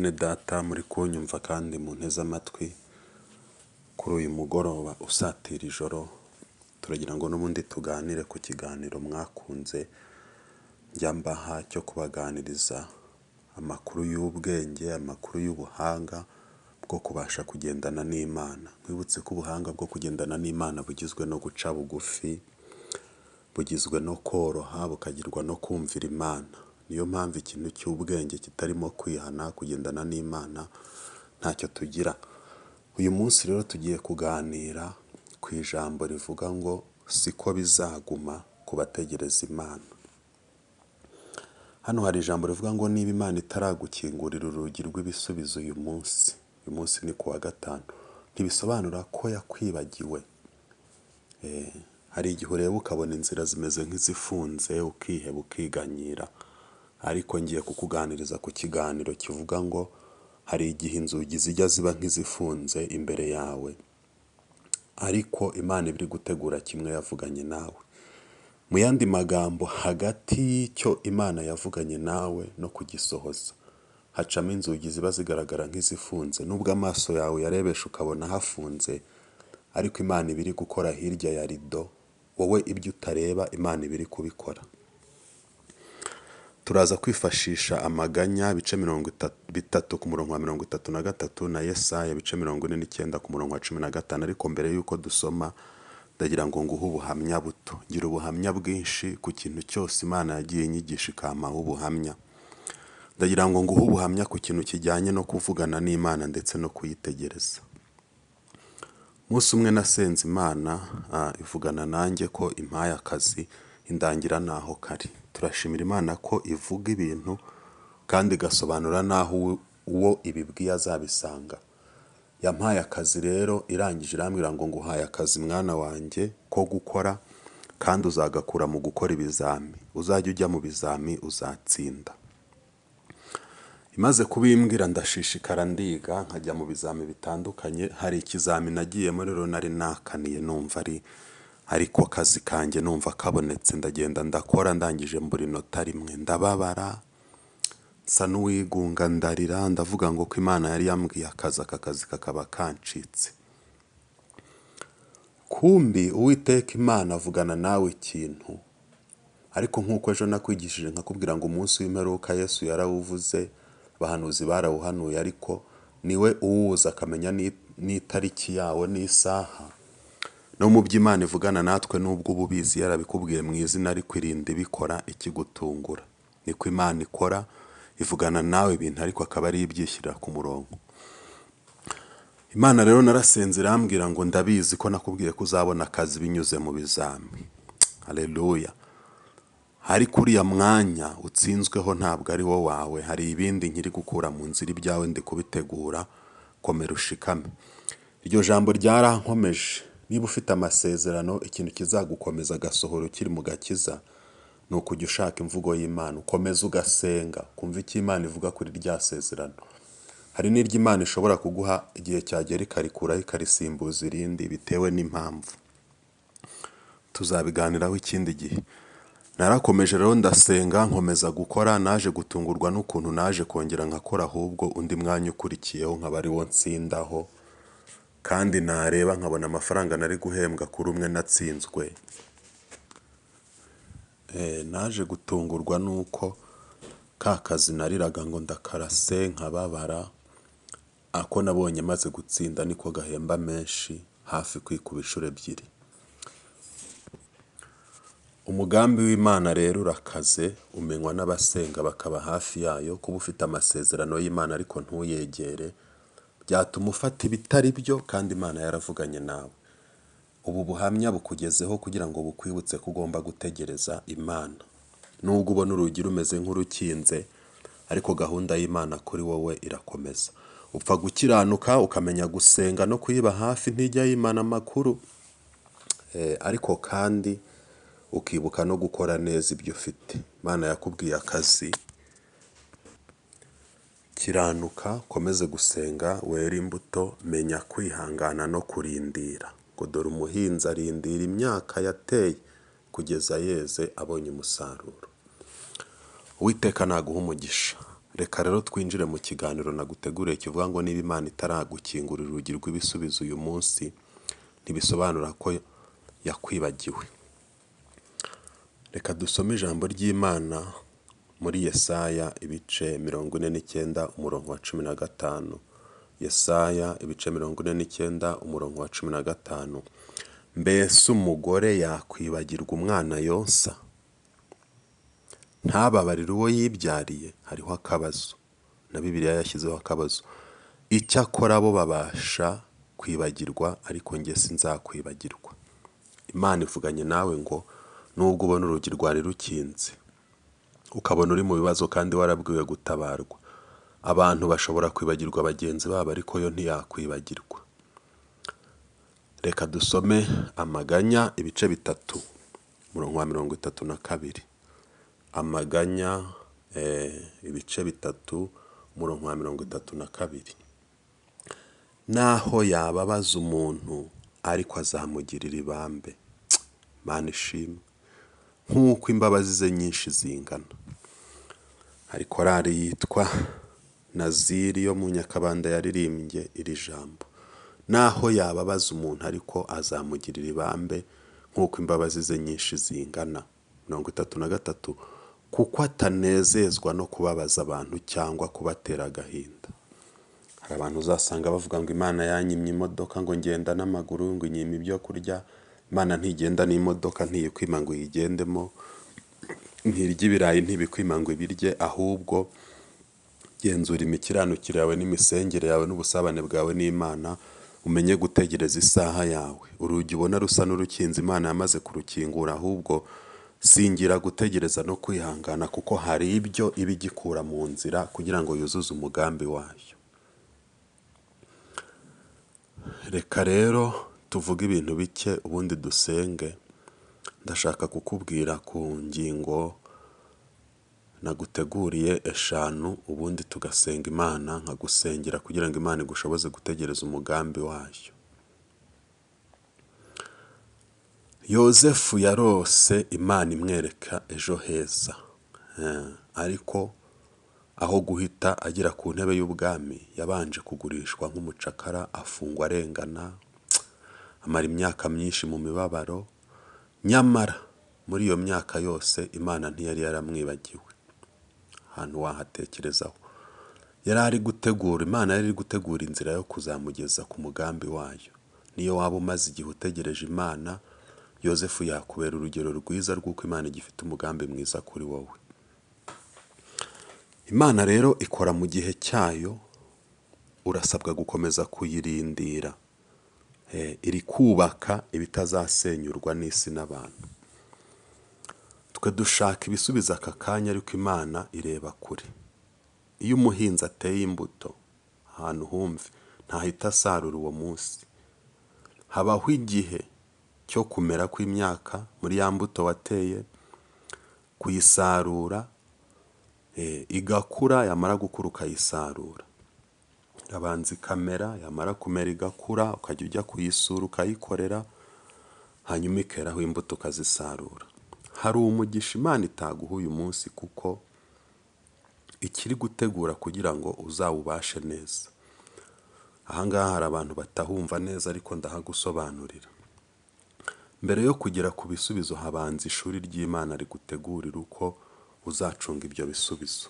Bene data muri kunyumva kandi munteze amatwi kuri uyu mugoroba usatira ijoro, turagira ngo n'ubundi tuganire ku kiganiro mwakunze njya mbaha cyo kubaganiriza amakuru y'ubwenge, amakuru y'ubuhanga bwo kubasha kugendana n'Imana. Nkwibutse ko ubuhanga bwo kugendana n'Imana bugizwe no guca bugufi, bugizwe no koroha, bukagirwa no kumvira Imana. Niyo mpamvu ikintu cy'ubwenge kitarimo kwihana, kugendana n'Imana ntacyo tugira. Uyu munsi rero tugiye kuganira ku ijambo rivuga ngo siko bizaguma ku bategereza Imana. Hano hari ijambo rivuga ngo niba Imana itaragukingurira urugi rw'ibisubizo uyu munsi ni ku wa gatanu, ntibisobanura ko yakwibagiwe. Hari igihe ureba ukabona inzira zimeze nk'izifunze, ukiheba, ukiganyira, ariko ngiye kukuganiriza ku kiganiro kivuga ngo hari igihe inzugi zijya ziba nk'izifunze imbere yawe, ariko Imana iba iri gutegura kimwe yavuganye nawe. Mu yandi magambo, hagati y'icyo Imana yavuganye nawe no kugisohoza, hacamo inzugi ziba zigaragara nk'izifunze, nubwo amaso yawe uyarebesha ukabona hafunze, ariko Imana iba iri gukora hirya ya rido, wowe ibyo utareba Imana iba iri kubikora. Turaza kwifashisha Amaganya ibice 30 ku murongo wa 33 na Yesaya ibice 49 ku murongo wa 15, ariko mbere y'uko dusoma ndagira ngo nguhe ubuhamya buto. Ngira ubuhamya bwinshi ku kintu cyose Imana yagiye inyigisha ikampaho ubuhamya. Ndagira ngo nguhe ubuhamya ku kintu kijyanye no kuvugana n'Imana ndetse no kuyitegereza. Umunsi umwe nasenze Imana ivugana nanjye ko impaye akazi, indangira n'aho kari. Turashimira Imana ko ivuga ibintu kandi igasobanura n'aho uwo ibibwiye azabisanga. Yampaye akazi rero, irangije irambwira ngo nguhaye akazi mwana wanjye ko gukora, kandi uzagakura mu gukora ibizami, uzajya ujya mu bizami uzatsinda. Imaze kubimbwira ndashishikara ndiga, nkajya mu bizami bitandukanye. Hari ikizami nagiyemo rero nari nakaniye, numva ari ariko kazi kanjye, numva kabonetse, ndagenda ndakora, ndangije mbura inota rimwe, ndababara, nsa n'uwigunga, ndarira, ndavuga ngo ko Imana yari yambwiye akazi, aka kazi kakaba kancitse. Kumbi Uwiteka Imana avugana nawe ikintu, ariko nk'uko ejo nakwigishije nkakubwira ngo umunsi w'imperuka Yesu yarawuvuze, abahanuzi barawuhanuye, ariko niwe uwuzi akamenya n'itariki yawo n'isaha. No mu byo Imana ivugana natwe, nubwo uba ubizi yarabikubwiye mu izina, ariko irinda ibikora ikigutungura. Niko Imana ikora, ivugana nawe ibintu ariko akaba ari ibyishyirira ku murongo. Imana rero narasenze irambwira ngo ndabizi ko nakubwiye ko uzabona akazi binyuze mu bizami. Haleluya. Ariko uriya mwanya utsinzweho ntabwo ari wo wawe, hari ibindi nkiri gukura mu nzira, ibyawe ndi kubitegura, komera ushikame. Iryo jambo ryarankomeje. Niba ufite amasezerano, ikintu kizagukomeza agasohora ukiri mu gakiza ni ukujya ushaka imvugo y'Imana, ukomeza ugasenga, ukumva icyo Imana ivuga kuri rya sezerano. Hari n'iryo Imana ishobora kuguha igihe cyagera ikarikuraho ikarisimbuza irindi bitewe n'impamvu. Tuzabiganiraho ikindi gihe. Narakomeje rero ndasenga, nkomeza gukora, naje gutungurwa n'ukuntu naje kongera nkakora, ahubwo undi mwanya ukurikiyeho nkaba ari wo nsindaho, kandi nareba nkabona amafaranga nari guhembwa kuri umwe natsinzwe. Naje gutungurwa n'uko ka kazi nariraga ngo ndakarase nkababara, ako nabonye maze gutsinda niko gahemba menshi, hafi kwikuba inshuro ebyiri. Umugambi w'Imana rero urakaze, umenywa n'abasenga bakaba hafi yayo. Kuba ufite amasezerano y'Imana ariko ntuyegere, byatuma ufata ibitari byo kandi Imana yaravuganye nawe. Ubu buhamya bukugezeho kugira ngo bukwibutse ko ugomba gutegereza Imana. Nubwo ubona urugi rumeze nk'urukinze, ariko gahunda y'Imana kuri wowe irakomeza. Upfa gukiranuka, ukamenya gusenga no kuyiba hafi, ntijya yimana amakuru. Ariko kandi ukibuka no gukora neza ibyo ufite. Imana yakubwiye akazi, kiranuka, ukomeze gusenga, were imbuto, menya kwihangana no kurindira. Ngo dore umuhinzi arindira imyaka yateye kugeza yeze abonye umusaruro. Uwiteka naguha umugisha. Reka rero twinjire mu kiganiro naguteguriye kivuga ngo niba Imana itaragukingurira urugi rw'ibisubizo uyu munsi, ntibisobanura ko yakwibagiwe. Reka dusome ijambo ry'Imana muri Yesaya ibice 49 umurongo wa 15. Yesaya ibice 49 umurongo wa 15. Mbese umugore yakwibagirwa umwana yonsa, ntababarire uwo yibyariye? Hariho akabazo, na Bibiliya yashyizeho akabazo. Icyakora bo babasha kwibagirwa, ariko njye sinzakwibagirwa. Imana ivuganye nawe ngo nubwo ubona urugi rwari rukinze, ukabona uri mu bibazo kandi warabwiwe gutabarwa, abantu bashobora kwibagirwa bagenzi babo ariko yo ntiyakwibagirwa. Reka dusome Amaganya ibice 3 umurongo wa 32. Amaganya ibice 3 umurongo wa 32. Naho yababaza umuntu ariko azamugirira ibambe. Imana ishimwe, nk'uko imbabazi ze nyinshi zingana. Hari korali yitwa Naziri yo mu Nyakabanda yaririmbye iri jambo: naho yababaza umuntu ariko azamugirira ibambe nk'uko imbabazi ze nyinshi zingana. 33, kuko atanezezwa no kubabaza abantu cyangwa kubatera agahinda. Hari abantu uzasanga bavuga ngo Imana yanyimye imodoka, ngo ngenda n'amaguru, ngo inyima ibyo kurya. Imana ntigenda n'imodoka, ntiyikwima ngo uyigendemo, ntirya ibirayi, ntibikwima ngo ibirye, ahubwo genzura imikiranukire yawe n'imisengere yawe n'ubusabane bwawe n'Imana, umenye gutegereza isaha yawe. Urugi ubona rusa n'urukinze, Imana yamaze kurukingura, ahubwo singira gutegereza no kwihangana, kuko hari ibyo iba igikura mu nzira kugira ngo yuzuze umugambi wayo. Reka rero tuvuge ibintu bike ubundi dusenge. Ndashaka kukubwira ku ngingo naguteguriye 5, ubundi tugasenga Imana, nkagusengera kugira ngo Imana igushoboze gutegereza umugambi wayo. Yozefu yarose Imana imwereka ejo heza, ariko aho guhita agera ku ntebe y'ubwami yabanje kugurishwa nk'umucakara, afungwa arengana, amara imyaka myinshi mu mibabaro. Nyamara muri iyo myaka yose Imana ntiyari yaramwibagiwe. Ahantu wahatekerezaho, yari ari gutegura, Imana yari iri gutegura inzira yo kuzamugeza ku mugambi wayo. Niyo waba umaze igihe utegereje Imana, Yozefu yakubera urugero rwiza rw'uko Imana igifite umugambi mwiza kuri wowe. Imana rero ikora mu gihe cyayo, urasabwa gukomeza kuyirindira. Iri kubaka ibitazasenyurwa n'isi n'abantu. Twe dushaka ibisubizo aka kanya, ariko Imana ireba kure. Iyo umuhinzi ateye imbuto ahantu humve, ntahita asarura uwo munsi. Habaho igihe cyo kumera kw'imyaka muri ya mbuto wateye, kuyisarura, igakura, yamara gukura ukayisarura. Irabanza ikamera, yamara kumera igakura, ukajya ujya kuyisura ukayikorera, hanyuma ikeraho imbuto ukazisarura. Hari umugisha Imana itaguha uyu munsi kuko ikiri gutegura kugira ngo uzawubashe neza. Aha ngaha hari abantu batahumva neza, ariko ndahagusobanurira. Mbere yo kugera ku bisubizo habanza ishuri ry'Imana rigutegurira uko uzacunga ibyo bisubizo.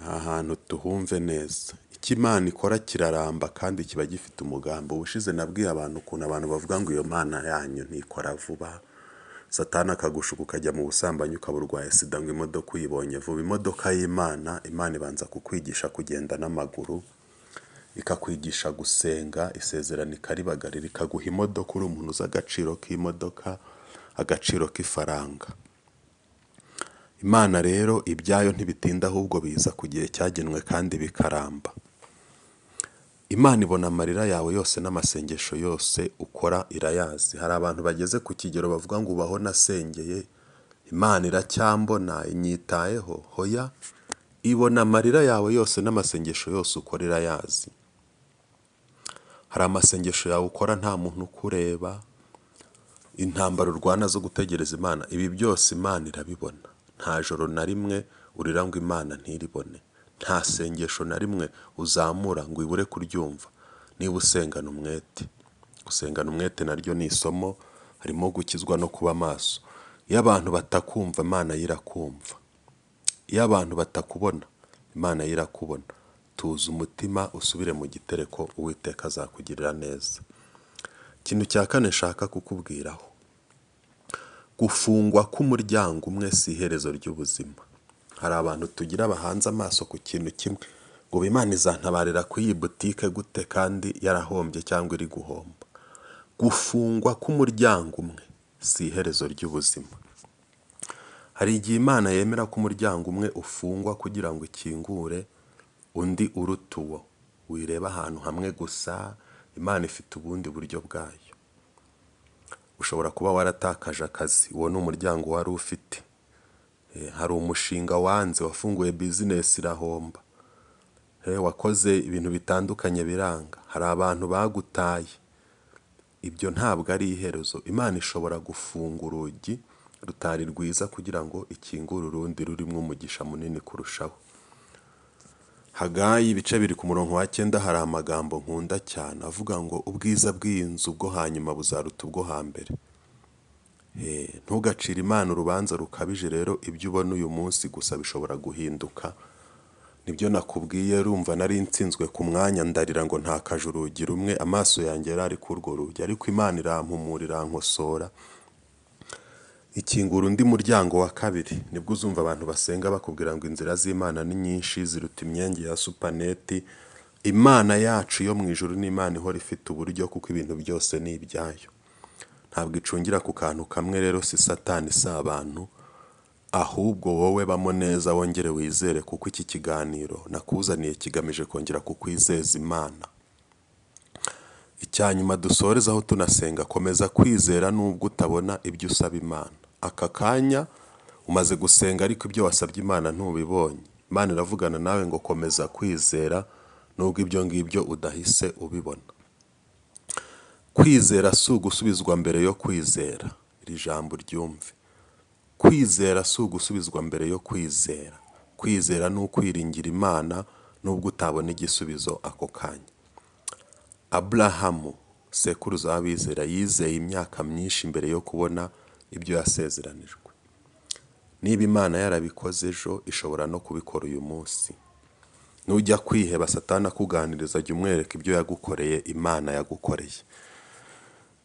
Aha hantu tuhumve neza. Icyo Imana ikora kiraramba kandi kiba gifite umugambi. Ubushize nabwiye abantu ukuntu abantu bavuga ngo iyo Mana yanyu ntikora vuba, Satani akagushuka ukajya mu busambanyi ukaba urwaye sida ngo imodoka uyibonye vuba. Imodoka y'Imana, Imana ibanza kukwigisha kugenda n'amaguru, ikakwigisha gusenga, isezerano ikaribagarira, ikaguha imodoka uri umuntu uzi agaciro k'imodoka, agaciro k'ifaranga. Imana rero ibyayo ntibitinda, ahubwo biza ku gihe cyagenwe kandi bikaramba. Imana ibona amarira yawe yose n'amasengesho yose ukora irayazi. Hari abantu bageze ku kigero bavuga ngo ubaho nasengeye, Imana iracyambona, inyitayeho. Hoya, ibona amarira yawe yose n'amasengesho yose ukora irayazi. Hari amasengesho yawe ukora nta muntu ukureba, intambara urwana zo gutegereza Imana, ibi byose Imana irabibona. Nta joro na rimwe urira ngo Imana ntiribone, nta sengesho na rimwe uzamura ngo ibure kuryumva niba usengana umwete. Gusengana umwete naryo ni isomo, harimo gukizwa no kuba maso. Iyo abantu batakumva, Imana yo irakumva. Iyo abantu batakubona, Imana yo irakubona. Tuza umutima usubire mu gitereko, Uwiteka azakugirira neza. Ikintu cya kane nshaka kukubwiraho, gufungwa k'umuryango umwe si iherezo ry'ubuzima. Hari abantu tugira bahanze amaso ku kintu kimwe ngo Imana izantabarira kuri iyi butike gute kandi yarahombye cyangwa iri guhomba. Gufungwa k'umuryango umwe si iherezo ry'ubuzima. Hari igihe Imana yemera ko umuryango umwe ufungwa kugira ngo ikingure undi uruta uwo. Wireba ahantu hamwe gusa, Imana ifite ubundi buryo bwayo. Ushobora kuba waratakaje akazi, uwo ni umuryango wari ufite. Hari umushinga wanze, wafunguye business irahomba. Wakoze ibintu bitandukanye biranga. Hari abantu bagutaye. Ibyo ntabwo ari iherezo. Imana ishobora gufunga urugi rutari rwiza kugira ngo ikingure urundi rurimo umugisha munini kurushaho. Hagayi ibice biri ku murongo wa 9 hari amagambo nkunda cyane avuga ngo ubwiza bw'iyi nzu bwo hanyuma buzaruta ubwo hambere. Ntugacire Imana urubanza rukabije rero, ibyo ubona uyu munsi gusa bishobora guhinduka. Nibyo nakubwiye, rumva nari nsinzwe ku mwanya ndarira ngo ntakaje urugi rumwe, amaso yanjye yari ari kuri urwo rugi, ariko Imana irampumura, irankosora, ikingura undi muryango wa kabiri. Nibwo uzumva abantu basenga bakubwira ngo inzira z'Imana ni nyinshi ziruta imyenge ya supaneti. Imana yacu yo mu ijuru ni Imana ihora ifite uburyo, kuko ibintu byose ni ibyayo. Ntabwo icungira ku kantu kamwe rero, si Satani, si abantu, ahubwo wowe bamo neza wongere wizere, kuko iki kiganiro nakuzaniye kigamije kongera kukwizeza Imana. Icya nyuma dusorezaho tunasenga, komeza kwizera nubwo utabona ibyo usaba Imana. Aka kanya umaze gusenga ariko ibyo wasabye Imana ntubibonye. Imana iravugana nawe ngo komeza kwizera nubwo ibyo ngibyo udahise ubibona. Kwizera si ugusubizwa mbere yo kwizera. Iri jambo uryumve. Kwizera si ugusubizwa mbere yo kwizera. Kwizera ni ukwiringira Imana nubwo utabona igisubizo ako kanya. Aburahamu, sekuruza w'abizera, yizeye imyaka myinshi mbere yo kubona ibyo yasezeranijwe. Niba Imana yarabikoze ejo, ishobora no kubikora uyu munsi. Nujya kwiheba Satani akuganiriza, jya umwereka ibyo yagukoreye, Imana yagukoreye.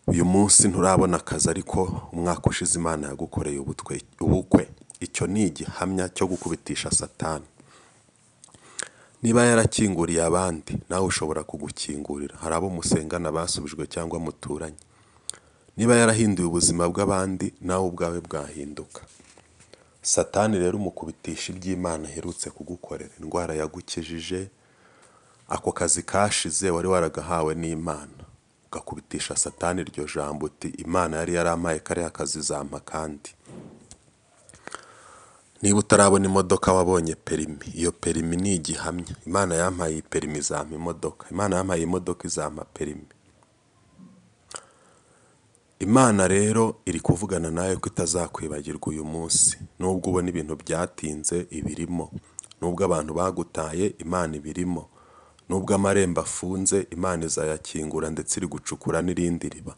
Uyu munsi nturabona akazi, ariko umwaka ushize Imana yagukoreye ubukwe. Icyo ni igihamya cyo gukubitisha Satani. Niba yarakinguriye abandi, nawe ushobora kugukingurira. Hari abo musengana basubijwe cyangwa muturanye. Niba yarahinduye ubuzima bw'abandi, nawe ubwawe bwahinduka. Satani rero umukubitisha iby'Imana aherutse kugukorera, indwara yagukijije, ako kazi kashize wari waragahawe n'Imana, ugakubitisha Satani iryo jambo uti Imana yari yarampaye kariya kazi izampa kandi. Niba utarabona imodoka wabonye perimi, iyo perimi ni igihamya. Imana yampaye iyi perimi izampa imodoka, Imana yampaye iyi modoka izampa perimi. Imana rero iri kuvugana nawe ko itazakwibagirwa uyu munsi, nubwo ubona ibintu byatinze ibirimo, nubwo abantu bagutaye Imana ibirimo, nubwo amarembo afunze Imana izayakingura ndetse iri gucukura n'irindi riba,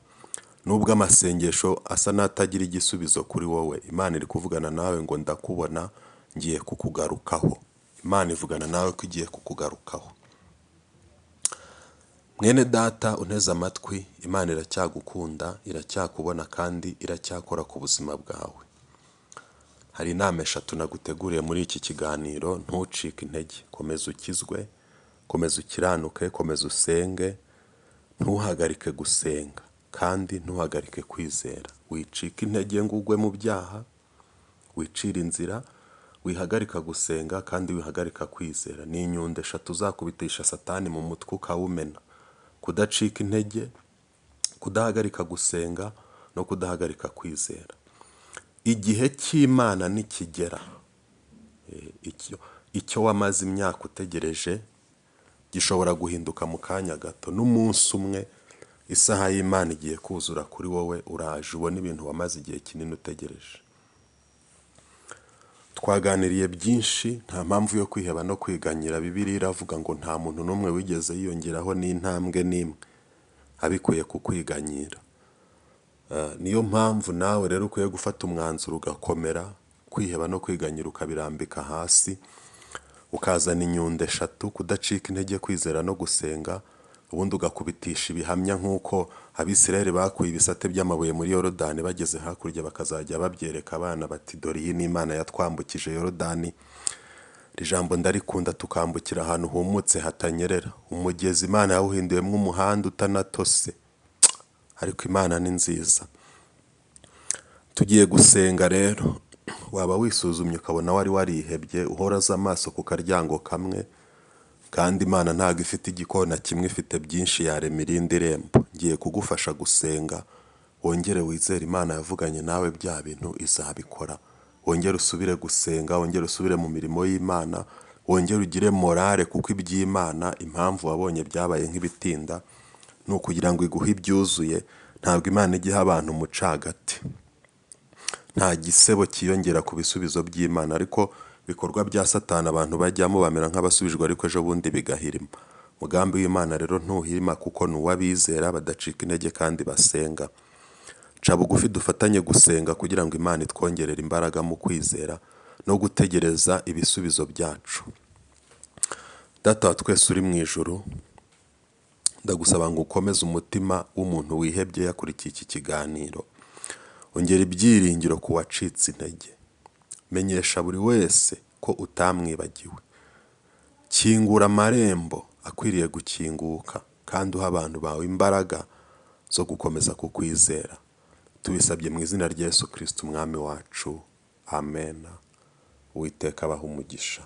nubwo amasengesho asa n'atagira igisubizo kuri wowe, Imana iri kuvugana nawe ngo ndakubona ngiye kukugarukaho. Imana ivugana nawe ko igiye kukugarukaho. Mwene data unteze amatwi, Imana iracyagukunda, iracyakubona kandi iracyakora ku buzima bwawe. Hari inama eshatu naguteguriye muri iki kiganiro, ntucike intege, komeza ukizwe, komeza ukiranuke, komeza usenge, ntuhagarike gusenga kandi ntuhagarike kwizera. Wicika intege ngo ugwe mu byaha, wicire inzira, wihagarika gusenga kandi wihagarika kwizera. Ni inyundo eshatu uzakubitisha Satani mu mutwe ukawumena. Kudacika intege, kudahagarika gusenga no kudahagarika kwizera. Igihe cy'Imana nikigera, icyo wamaze imyaka utegereje gishobora guhinduka mu kanya gato, n'umunsi umwe isaha y'Imana igiye kuzura kuri wowe, uraje ubona ibintu wamaze igihe kinini utegereje. Twaganiriye byinshi, nta mpamvu yo kwiheba no kwiganyira. Bibiliya iravuga ngo nta muntu n'umwe wigeze yiyongeraho n'intambwe n'imwe abikuye ku kwiganyira. Niyo mpamvu nawe rero ukwiye gufata umwanzuro ugakomera, kwiheba no kwiganyira ukabirambika hasi, ukazana inyundo eshatu: kudacika intege, kwizera no gusenga, ubundi ugakubitisha ibihamya nk'uko Abisirayeli bakuye ibisate by'amabuye muri Yorodani, bageze hakurya bakazajya babyereka abana bati dore iyi ni Imana yatwambukije Yorodani. Iri jambo ndarikunda, tukambukira ahantu humutse hatanyerera. Umugezi Imana yawuhinduyemo umuhanda utanatose, ariko Imana ni nziza. Tugiye gusenga rero, waba wisuzumye ukabona wari warihebye, uhoraza amaso ku karyango kamwe, kandi Imana ntabwo ifite igikona kimwe, ifite byinshi, yarema irindi rembo. Ngiye kugufasha gusenga, wongere wizere Imana yavuganye nawe, bya bintu izabikora. Wongere usubire gusenga, wongere usubire mu mirimo y'Imana, wongere ugire morale, kuko iby'Imana impamvu wabonye byabaye nk'ibitinda ni ukugira ngo iguhe ibyuzuye. Ntabwo Imana ijya iha abantu umucagati, nta gisebo cyiyongera ku bisubizo by'Imana, ariko ibikorwa bya Satani abantu bajyamo bamera nk'abasubijwe, ariko ejo bundi bigahirima. Umugambi w'Imana rero ntuhirima, kuko ni uw'abizera badacika intege kandi basenga. Ca bugufi dufatanye gusenga kugira ngo Imana itwongerere imbaraga mu kwizera no gutegereza ibisubizo byacu. Data wa twese uri mu ijuru, ndagusaba ngo ukomeze umutima w'umuntu wihebye yakurikiye iki kiganiro. Ongera ibyiringiro ku wacitse intege. Menyesha buri wese ko utamwibagiwe. Kingura amarembo akwiriye gukinguka, kandi uha abantu bawe imbaraga zo gukomeza kukwizera. Tubisabye mu izina rya Yesu Kristo umwami wacu. Amen. Uwiteka abahe umugisha.